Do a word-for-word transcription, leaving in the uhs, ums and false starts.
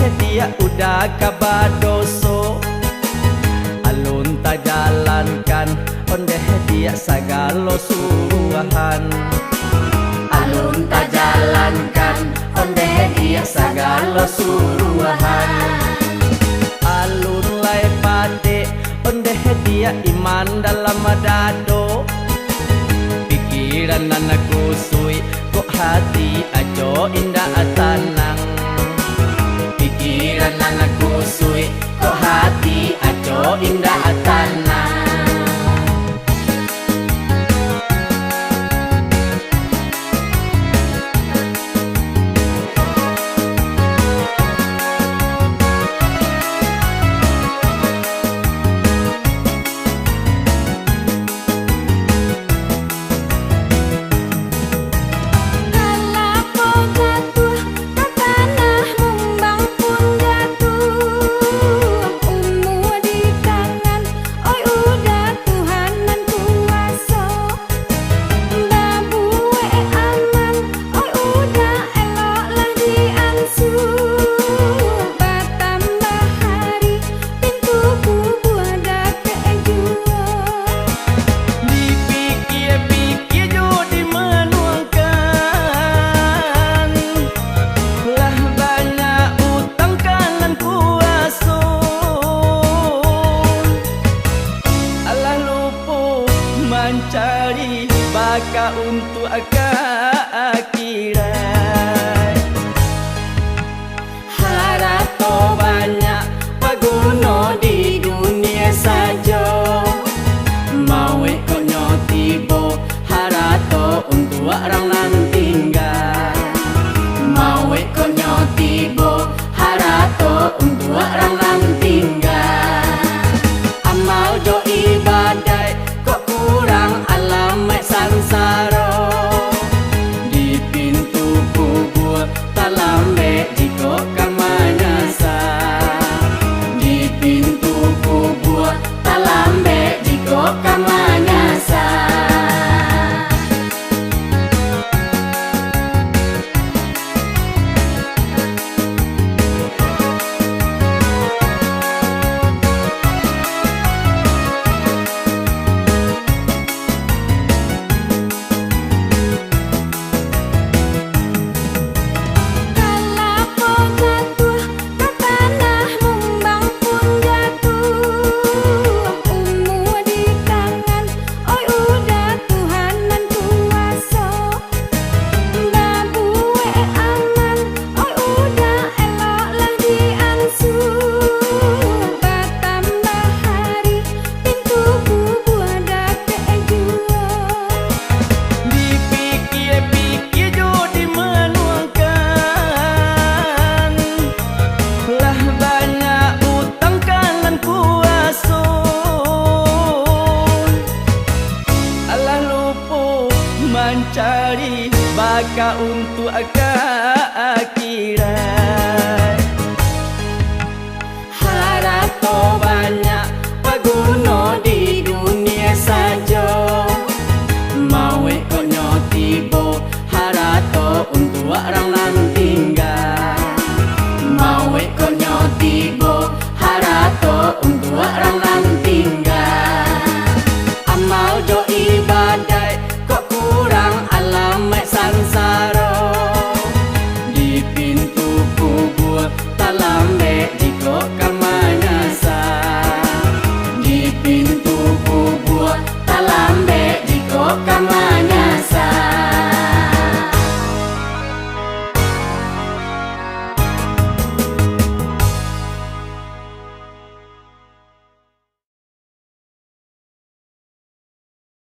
Diak uda ka badoso, alun tajalankan, ondeh diak sagalo suruahan. Alun tajalankan, ondeh diak sagalo suruahan. Alun lai padek, ondeh diak iman dalam dado. Pikiran nan kusuik, kok hati aco indak tanang. Pikiran nan kusuik, kok hati aco indak tanang. Kalapo jatuah ka tanah, mumbang pun jatuah, umua di tangan, oi uda Tuhan nan kuaso. Babuek amal, oi uda, eloklah diansuah, batambah hari, pintu kubua dapek juo. Dipikia-pikia jo dimanuangkan, lah banyak utang ka nan kuaso. Alah lupo mancari baka untuak ka akhirat. Harato banyak paguno di dunia sajo. Mauik kok nyo tibo, harato untuak rang nan tingga. Mauik kok nyo tibo, harato untuak rang nan tingga. Amal jo ibadaik kok kurang, alamaik sansaro. Di pintu kubua talambek jikok ka manyasa. Di pintu kubua talambek jikok ka manyasa. Kalapo jatuah ka tanah, mumbang pun jatuah, umua di tangan, oi uda Tuhan nan kuaso. Babuek amal, oi uda, eloklah diansuah, batambah hari, pintu kubua dapek juo. Dipikia-pikia jo dimanuangkan, lah banyak utang ka nan kuaso. Alah lupo mancari baka untuak ka akhirat. Harato